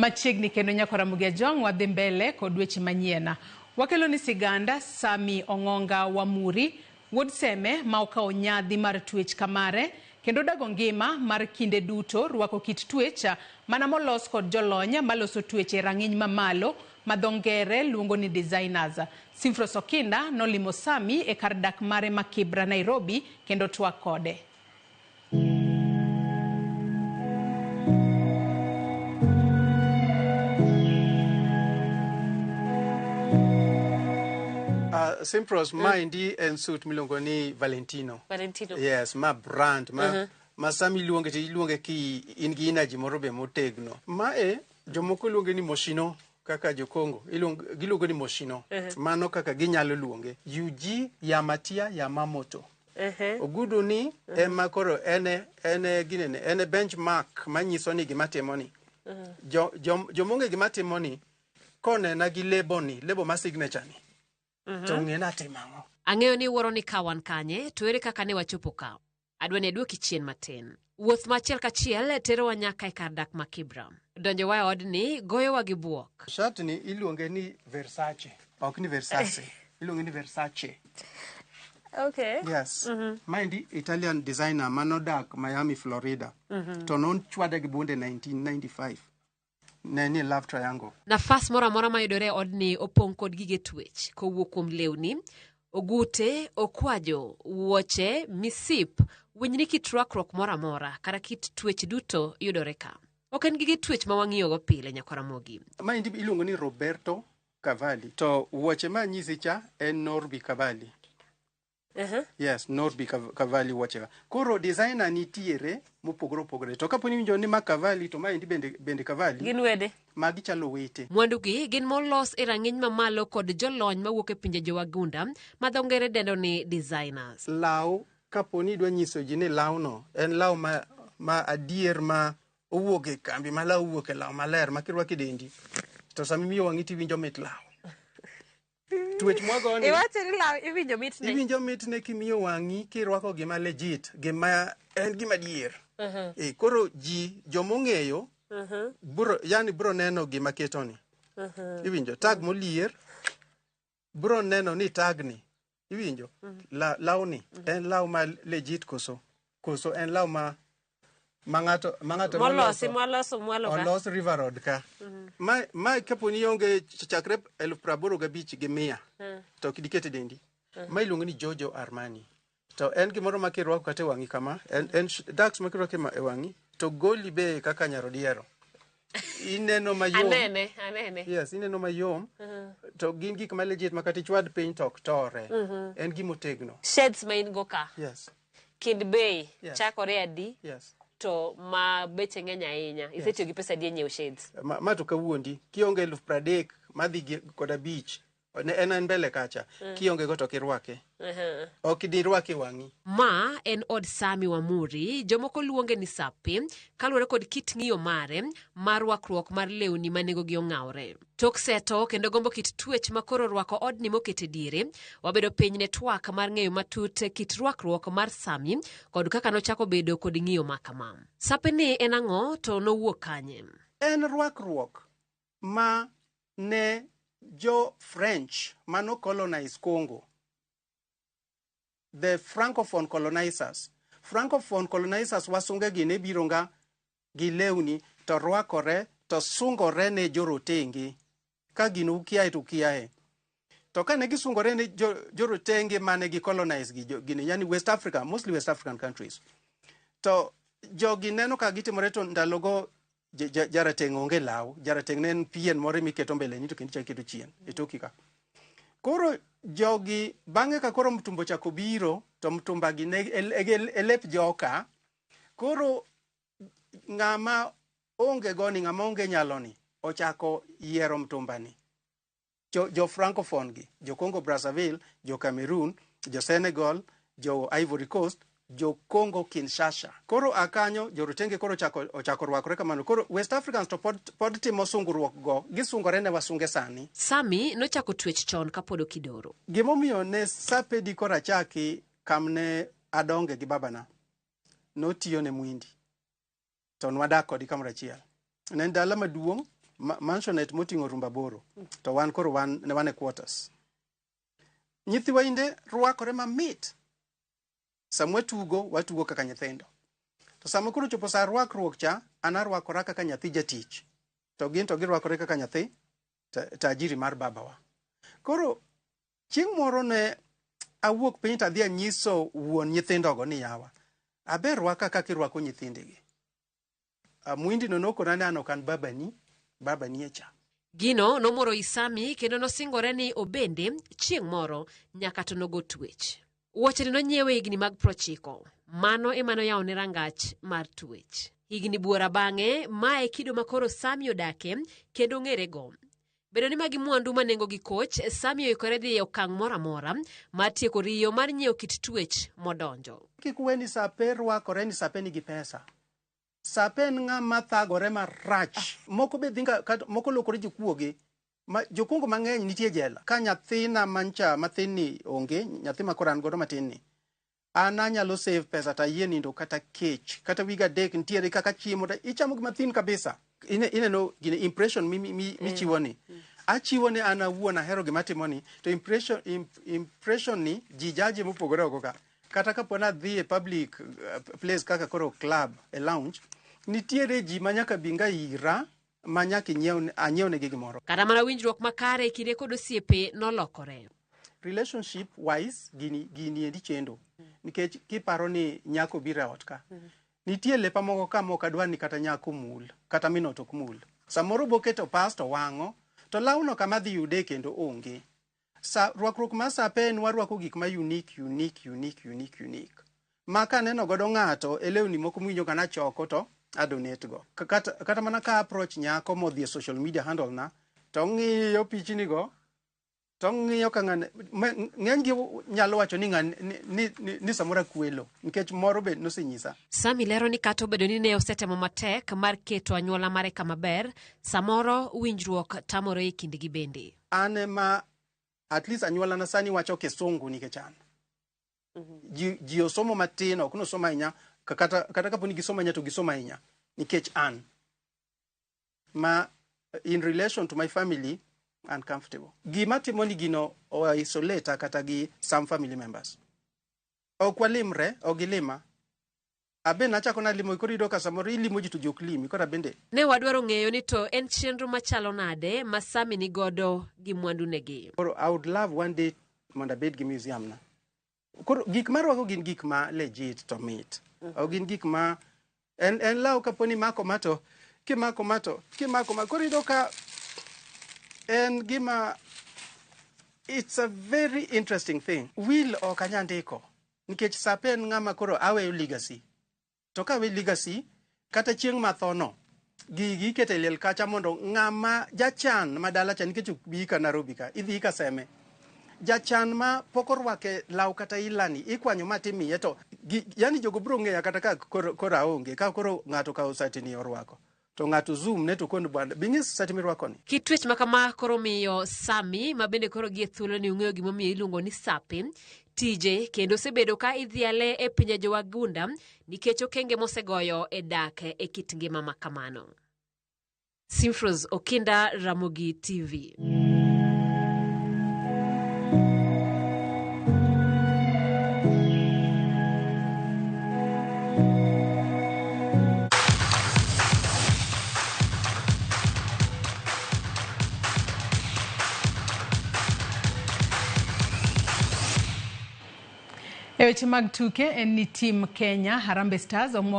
Machiegni kendo nyako Ramogi Ajwang' wadhi mbele kod weche manyien. Wakelo ni siganda Sami Ong'onga Wamuri wuod Seme ma okawo nyadhi mar twech kamare kendo dago ngima mar kinde duto rwako kit twech mana molos kod jolony maloso twech e rang'iny mamalo ma dho ngere luongo ni designers. Simfros Okinda nolimo Sami e kar dak mare ma Kibra, Nairobi kendo twak kode. Simpros, maendi en suit miluongo ni Valentino. Valentino. Yes, ma brand ma ma sama iluonge to iluonge ki in gi energy moro be motegno. Mae jomoko luonge ni Moschino kaka jo Congo giluongo ni Moschino. Mano kaka ginyalo luonge. Yuji Yamatia Yamamoto. Ogudu ni ema koro ene ene ginene ene benchmark manyiso ni gima timo ni. Jo jo jomonge gima timo ni konena gi lebo ni, lebo ma signature ni. To ng'e ni atimo ang'o. Ang'eyo ni iwuoro ni ka wan kanye, to ere kaka ne wachopo ka? Adwa ni aduoki chien matin. Wuoth ma achiel kachiel terowa nyaka e kar dak ma Kibra. Donjowa e odni goyowa gi buok. Shat ni iluonge ni Versace, ok ni Versace. Iluonge ni Versace. Okay. Yes. Maendi Italian designer manodak Miami, Florida. To nochwade gi bunde 1995. Ne ni love triangle. Nafas moro amora mayudore e odni opong' kod gige twech kowuok kuom lewni, ogute, okwajo, wuoche, misip, winjni kit rwakruok moro amora kata kit twech duto yudore ka. Ok en gige twech ma wang'iyogo pile nyaka Ramogi. Maendi iluongo ni Roberto Cavalli. To wuoche ma anyisi cha en Norbi Cavalli. Yes, Norbi Cavalli wuoche ga. Koro designer nitiere mopogore opogore. To kapo ni iwinjo ni ma Cavalli to maendi bende bende Cavalli. Gin wede. Magi chalo wete. Mwandugi gin molos e rang'iny mamalo kod jolony mawuok e pinje jowagunda ma dho ngere dendo ni designers. Law kapo ni idwa nyiso ji ni lawno en law ma, ma adier ma owuok e kambi ma law owuok e law maler ma kirwako e dendi to sama imiyo wang'i tiwinjo mit law. Twech mwagoni Iwacho ni law iwinjo mitne. Iwinjo mitne kimiyo wang'i kirwako gima legit, gima en gima adier. E, koro ji jomong'eyo bro, yani bro neno gima ketoni. Iwinjo tag molier bro neno ni tag ni iwinjo la, lawni en law ma legit koso koso en law ma ma ng'ato ma ng'ato Molosi moloso mwalo ka. olos River Road ka. Ma ma kapo ni ionge chakre 85,000 gi mia to ok diket e dendi. Ma iluongo ni Giorgio Armani. To en gimoro ma kirwako kata e wang'i kama, en, en dax ma kirwako e wang'i to goli be kaka nyarodiero. Ineno mayom. Anene, anene. Yes, ineno mayom. To gin gik ma legit ma kata ichwad piny to ok tore. En gima otegno. Shades ma in go ka. Yes. Kind bei Yes. chakore adi Yes. to ma beche ng'eny ahinya. Isetiyo gi pesa adi e nyiewo shades? Ma, ma to kawuondi kionge 30,000 madhi gi kod abich ne en en mbele kacha kionge go to ok irwake ok dirwake wang'i. Ma en od Sami Wamuri, jomoko luonge ni Sapi, kaluwore kod kit ng'iyo mare mar rwakruok mar lewni ma nengogi ong'awore. Tok seto kendo gombo kit twech ma koro rwako odni mokete diere, wabedo piny ne twak mar ng'eyo matut kit rwakruok mar Sami kod kaka nochako bedo kod ng'iyo ma kama. Sape ni en ang'o to nowuok kanye? En rwakruok ma ne jo French mano colonize Congo. The Francophone colonizers. Francophone colonizers wasunge gi ne biro nga gi lewni to rwakore to sungore ne jorotenge. Ka gino ukiaye to ukiaye. To kane gisungore ne jorotenge mane gi colonize gi, gini, yani West Africa, mostly West African countries. To jogi neno ka gitimore to ndalogo jarateng' onge law. Jarateng' ne en pien moro miketo mbele ni to kendo ichako iketo chien e toki ka. Koro jogi bang'e ka koro mtumba ochako biro to mtumba gi ne e lep joka. Koro ng'ama onge goni, ng'ama onge nyaloni ochako yiero mtumba ni. Jo Francophone gi, jo Congo Brazzaville, jo Cameroon, jo Senegal, jo Ivory Coast, jo Congo Kinshasa. Koro akanyo jorotenge koro ochako rwakore kamano. Koro West Africans to pod timo sungruok go, gisungore ne wasunge sani. Sami nochako twech chon kapod okidoro. Gimomiyo ne Sapedi koro achaki kamne adonge gi babana, notiyo ne Mwindi. To nwadak kodi kamoro achiel. Ne en dala maduong' Mansionette moting'o rumba 8 to wan koro ne wan e quarters. Nyithi wainde rwakore mamit. Sama watugo, watugo kaka nyithindo. To sama koro chopo sa rwakruok cha, an arwakora kaka nyathi jatich. To gin to girwakore kaka nyathi tajiri mar babawa. Koro chieng' moro ne awuok piny to adhi anyiso wuon nyithindogo ni yawa, aber rwaka kaka irwako nyithindigi. Mwindi no nokona ni an ok an babani, babani e cha. Gino nomoro Isami kendo nosingore ni obende chieng' moro nyaka to nogo twech. Wuochene nonyiewe higni mag 90. Mano ema noyawone rangach mar twech. Higni buora bang'e, mae kido ma koro Sami odake kendo ong'erego. Bedo ni magi mwandu ma nengogi koch, Sami oikore dhi e okang' moro amora mar tieko riyo mar nyiewo kit twech modonjo. Kik uwe ni Sape rwakore ni Sape nigi pesa. Sape en ng'ama thagore marach. Moko be dhi moko lokore jokuoge. Jokungo mang'eny nitie jela. Ka nyathina mancha mathin ni onge, nyathi ma koro an godo matin ni, an anyalo save pesa to ayie nindo kata kech, kata wiga 3 nitiere kaka chiemo, to ichamo gima thin kabisa. Ineno gine impression michiwo ni. Achiwo ni an awuon ahero gima atimo ni, to impression ni ji jaji mopogore oko ka. Kata kapo ni adhi e public place kaka koro club, e lounge, nitiere ji ma nyaka bi nga ira, ma nyaka anyiewnegi gimoro. Kata mana winjruok makare e kinde kod osiepe nolokore. Relationship wise, gini endi chendo. Nikech kiparo ni nyako biro e ot ka, nitie lepa moko ka mok adwar ni kata nyako mul, kata min ot ok mul. Samoro boketo pas to wang'o, to lawno kama dhi yude kendo onge. Rwakruok mar Sape en warwako gik ma unique, unique, unique, unique, unique. Ma kaneno godo ng'ato e lewni moko miwinjo ka nachoko to adonate go. Kata mana ka approach nyako modhi e social media handle na, to ng'iyo pichni go, to ng'iyo ka ng'ane, ng'eny gi nyalo wacho ni ng'ane, ni samoro akwelo, nikech moro be nosenyisa. Sami lero ni kata obedo ni ne osetemo matek mar keto anyuola mare kama ber, samoro winjruok tamore e kindgi bende. An ema at least anyuola na sani wacho kisungu nikech an. Ji osomo matin, ok nosomo ahinya, kata kapo ni gisomo ahinya to gisomo ahinya nikech an. Ma in relation to my family, uncomfortable. Gima timo ni gino o isolate kata gi some family members. Ok walimre, ok gilima. Abe nachako nalimo, koro iyudo ka samoro ilimo ji to ji ok limi, koro abende. Ne wadwaro ng'eyo ni to en chenro machalo nade ma Sami ni godo gi mwandunegi. Koro I would love one day mondo abed gi museum na. Koro gik marwako gin gik ma legit to mit. Ok gin gik ma en law kapo ni mako ma to, kimako ma to, kimako ma, koro iyudo ka en gima, it's a very interesting thing. Will ok anyal ndiko, nikech Sape en ng'ama koro aweyo legacy. To ka aweyo legacy, kata chieng' matho no, gigi iketo e liel kacha mondo ng'ama jachan ma dala cha, nikech ok bi ka Nairobi ka, idhi ka Seme. Jachan ma pok orwake law kata ilani, ikwanyo ma timiye to, yani jogo biro ng'eya kata ka koro aonge, ka koro ng'ato okawo sati ni orwako. To ng'ato zoom ne to kono bwana, bi ng'is sati mirwako ni. Kit twech ma kama koro miyo Sami, ma bende koro gie thuolo ni ung'eyo gimomiyo iluongo ni Sape, tije kendo osebedo ka idhiale e pinje jowagunda nikech okenge mosegoyo e dak e kit ngima ma kamano. Simfros Okinda, Ramogi TV. E weche mag tuke en ni team Kenya Harambee Stars